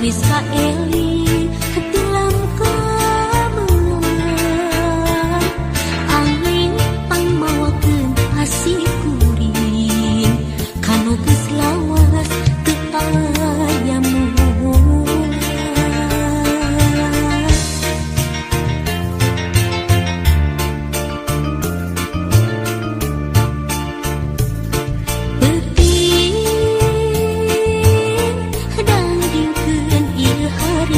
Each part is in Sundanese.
Wis kaeling tilam kameunang angin pangmawakeun asih kuring kanu geus lawas teu aya moal. Peuting dangdingkeun ieu.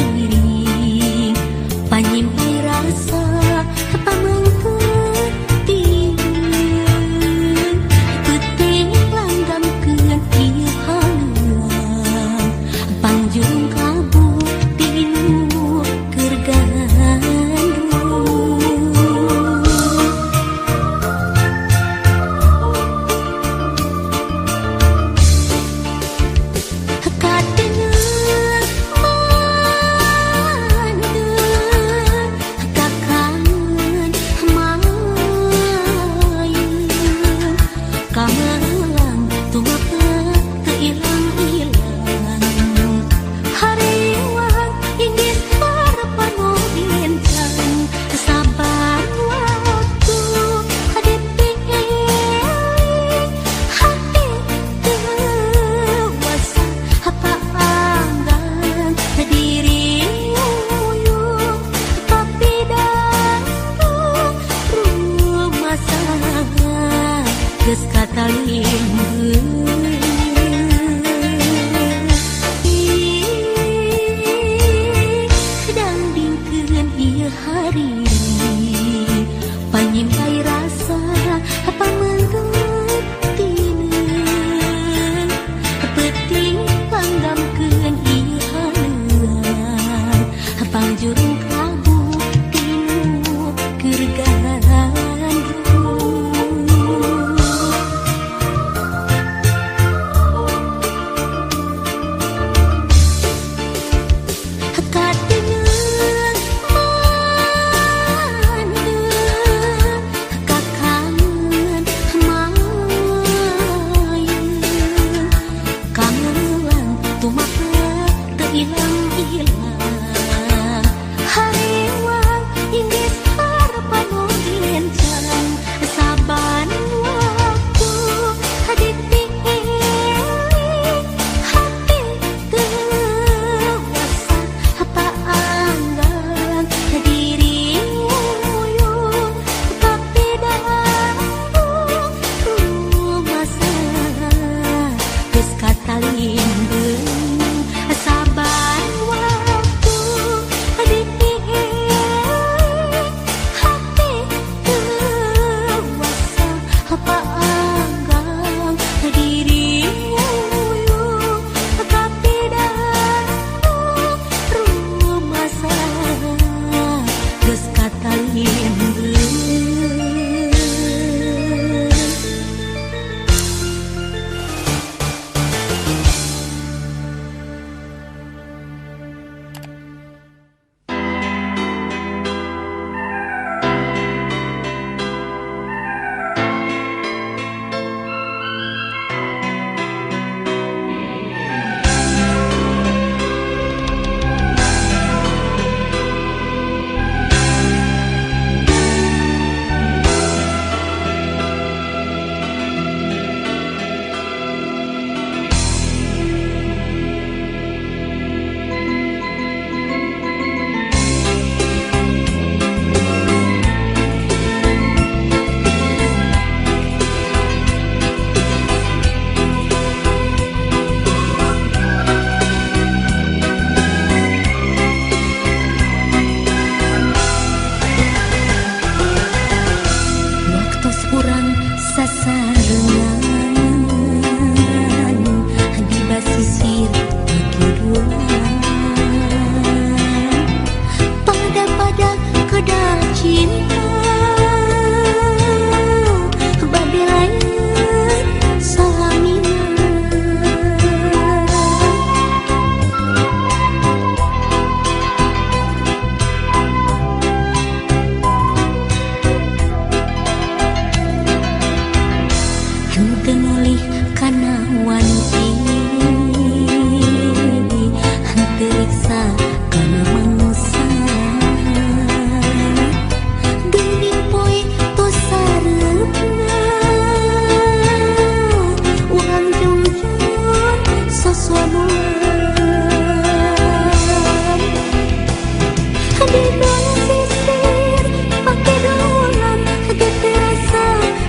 Di basisir pake dolan ge terasa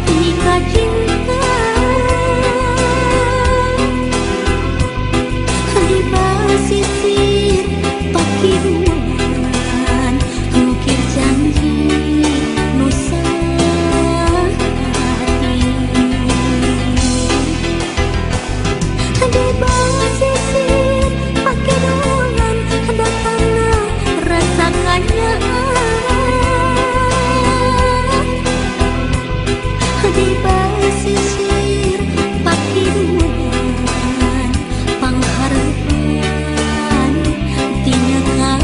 nikah cinta. Di basisir pakiduan ngukir janji nu sahati. Di basisir pakiduan datangna rasa kanyaah. Di basisir pakiduan pangharepan tina karan.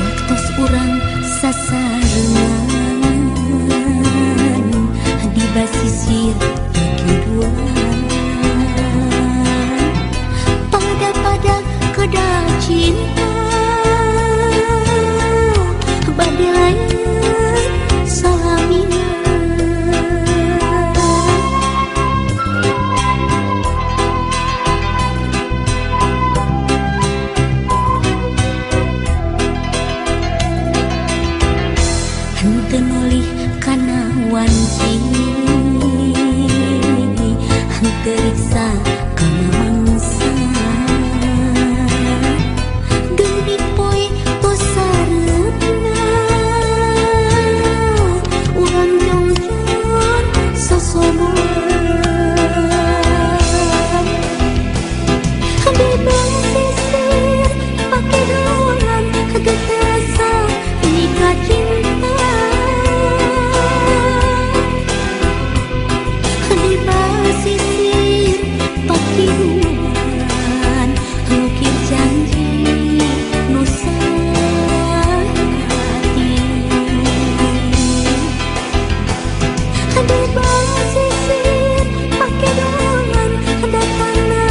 Waktos urang sasarengan di basisir pakiduan, pada-pada kedah cinta bade lain salamina. Henteu nolih kana wanci, henteu riksa kana mangsa. Geuning poe tos sareupna, urang jongjon sosomoan. Di basisir pakiduan ge terasa nikah cinta. Di basisir pakiduan ngukir janji nu sahati. Di basisir pakiduan datangna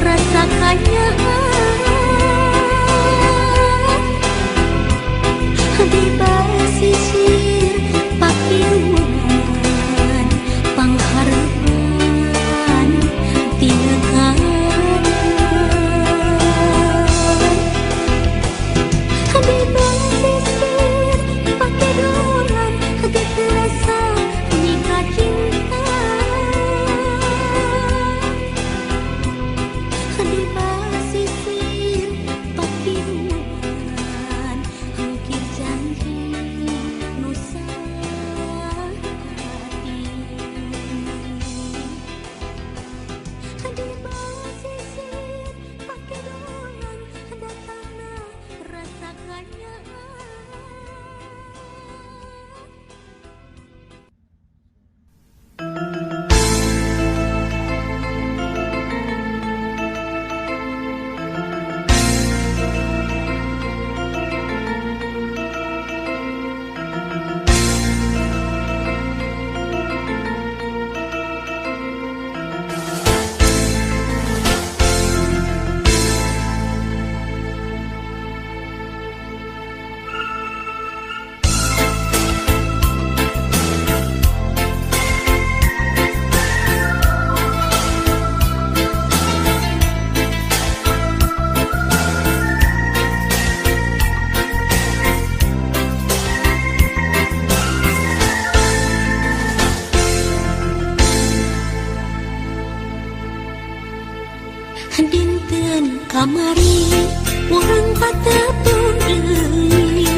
rasa kanyaah. Di basisir pakiduan pangharepan tina karan. Di basisir pakiduan ge terasa nikah cinta. Di basisir pakiduan ngukir janji nu sahati. Di basisir pakiduan datangna rasa kanyaah. Dinten kamari urang patepung deui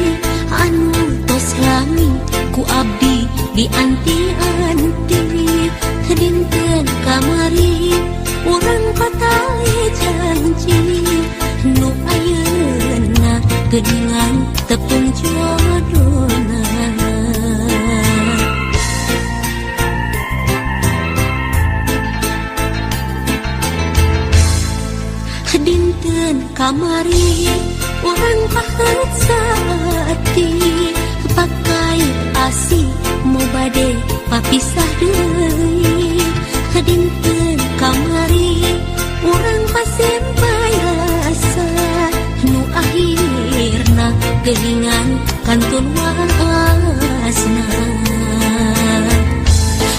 anu tos lami ku abdi dianti-anti. Dinten kamari urang patali janji nu ayeuna geuningan tepung jodona. Kamari urang pahet saati pakai asi mau bade papisah deui. Dinten kamari urang pasempai rasa nu akhirna geuningan kantun waasna.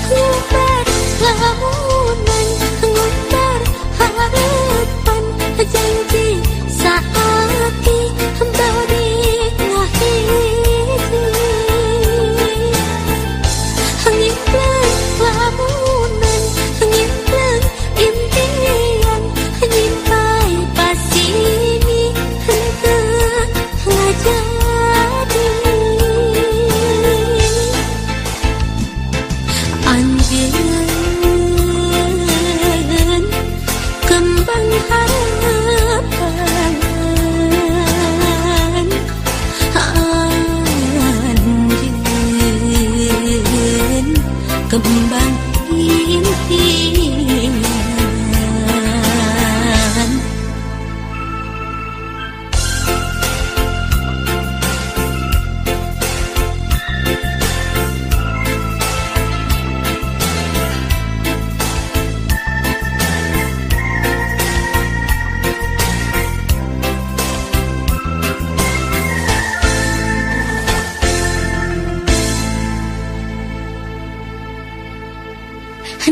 Ngubar lamunan ngubar harapan janji saati bade ngahiji. Ngimpleng lamunan ngimpleng impian nyimpai pasini henteu ngajadi. Anjeun kembang harapan, anjeun kembang impian.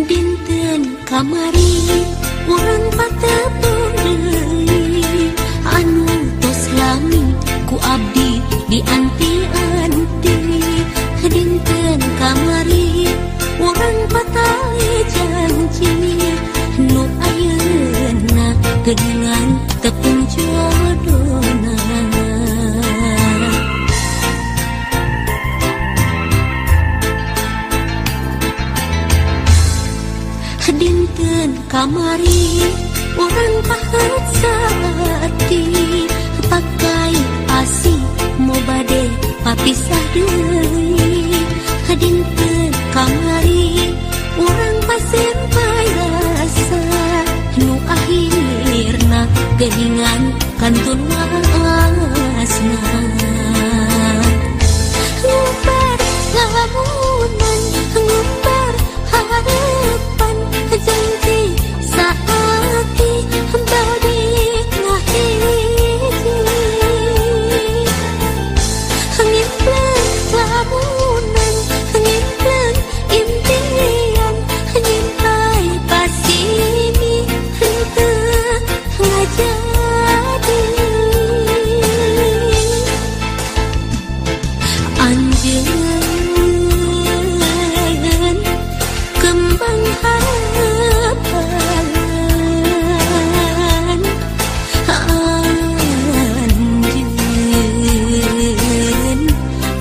Dinten kamari urang patepung deui anu tos lami ku abdi dianti-anti. Dinten kamari urang patali janji nu ayeuna geuningan tepung jodona. Dinten kamari urang pahet saati pakai asi mau bade papisah deui. Dinten kamari urang pasempai rasa nu akhirna geuningan kantun waasna. Ngubar lamunan ngubar harapan janji saati bade ngahiji. Ngimpleng lamunan ngimpleng impian nyimpai pasini henteu ngajadi. Anjeun kembang harapan, anjeun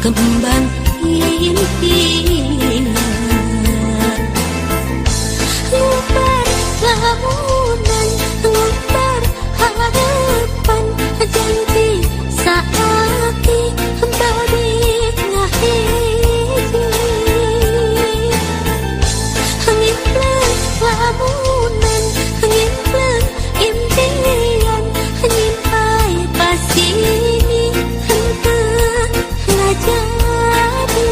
kembang impian. Ngubar lamunan ngubar harapan janji saati bade ngahiji. Ngimpleng lamunan ngimpleng impian nyimpai pasini henteu ngajadi.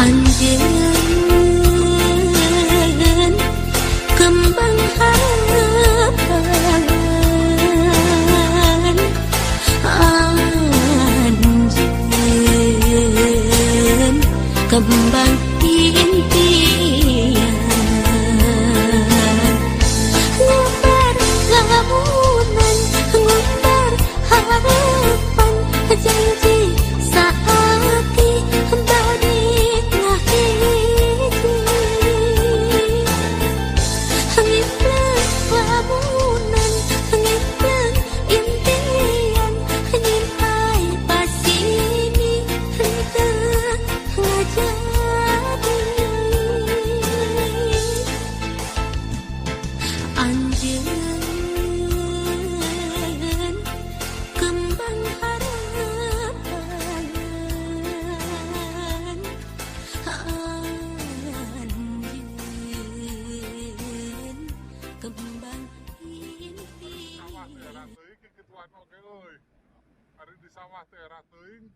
Anjeun kembang harapan, anjeun kembang impian. Ngubar lamunan ngubar harapan janji saati bade ngahiji. Ngimpleng lamunan ngimpleng impian nyimpai pasini henteu ngajadi. Wah, teu era teuing.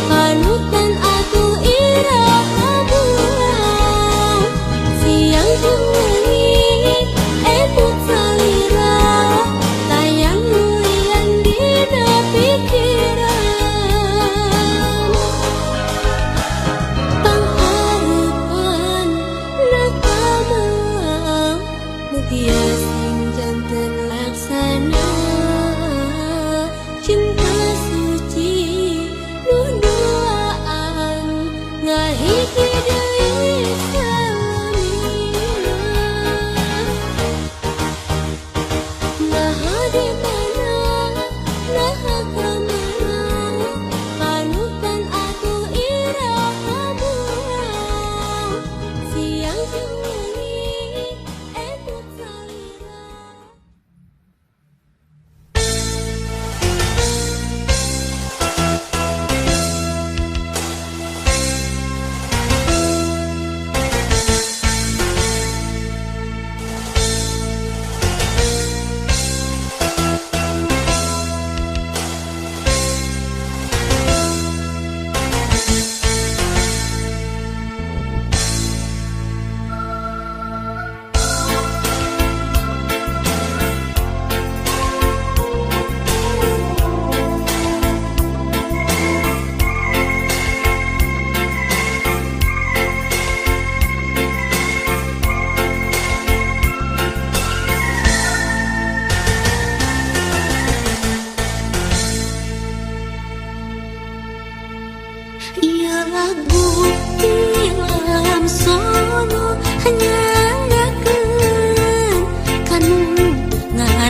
Panutan aku iraha buang.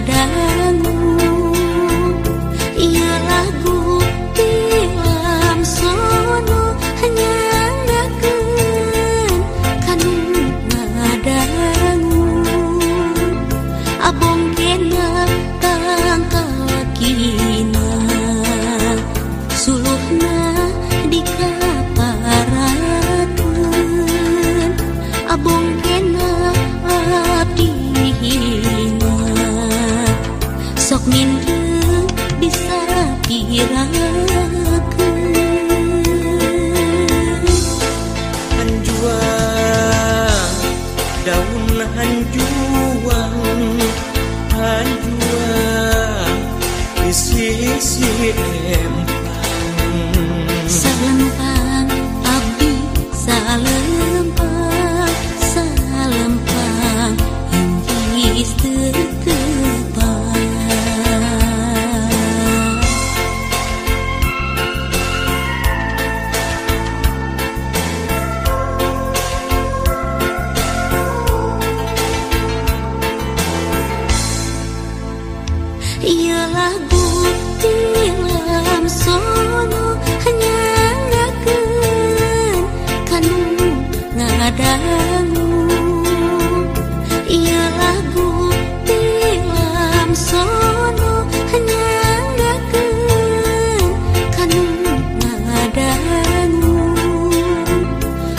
ngadangu ieu lagu ti Lamsono nyangakeun kanu ngadangu abong kena tangkalakina suluhna dikaparakeun abong kena abdi hina sok mindeng bisa pirakeun hanjuang daun hanjuang hanjuang di sisi empang salempang abdi salempang salempang inggris teu tepang. Ieu lagu ti Lamsono nyangakeun kanu ngadangu ieu lagu ti Lamsono nyangakeun kanu ngadangu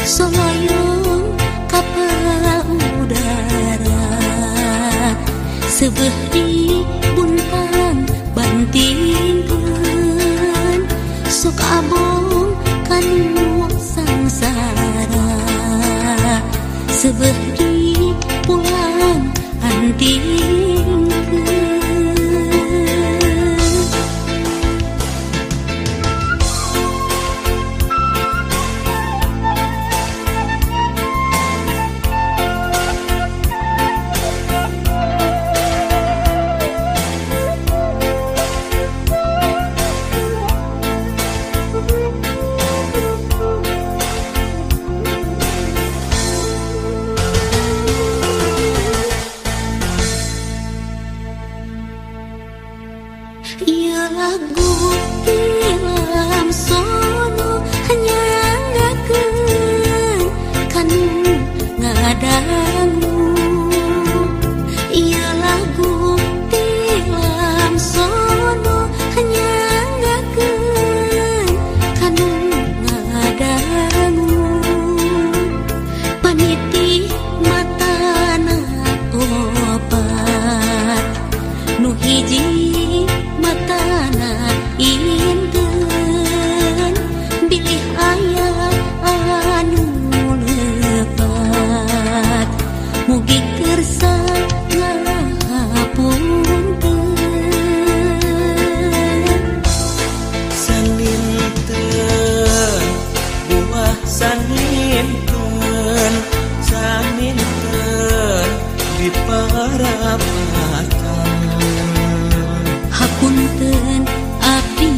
soloyong kapal udara seubeuh di buntang bantingkeun sok abong kanu sangsara seubeuh di pulang antingkeun. Ieu lagu ti Lamsono nyangakeun kanu ngadangu ieu lagu ti Lamsono nyangakeun kanu ngadangu paniti matana opat nu hiji matana inten bilih aya anu lepat mugi kersa ngahapunten saninten buah saninten saninten di parapatan hapunten abdi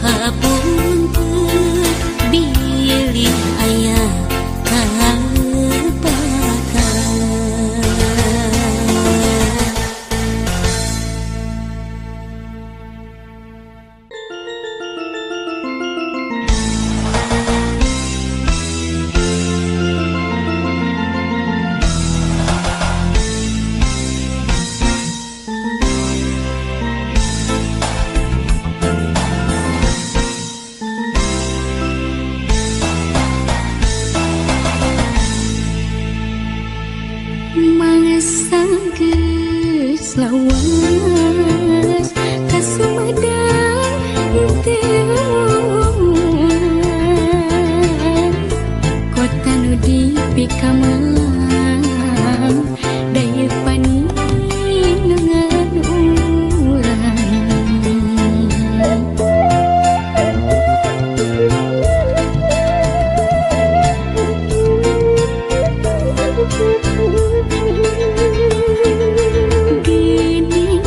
hapunten bilih aya kalepatan. Geus lawas ka Sumedang teu kota nu dipikamelang daya paninengan urang. Gini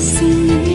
Sungai.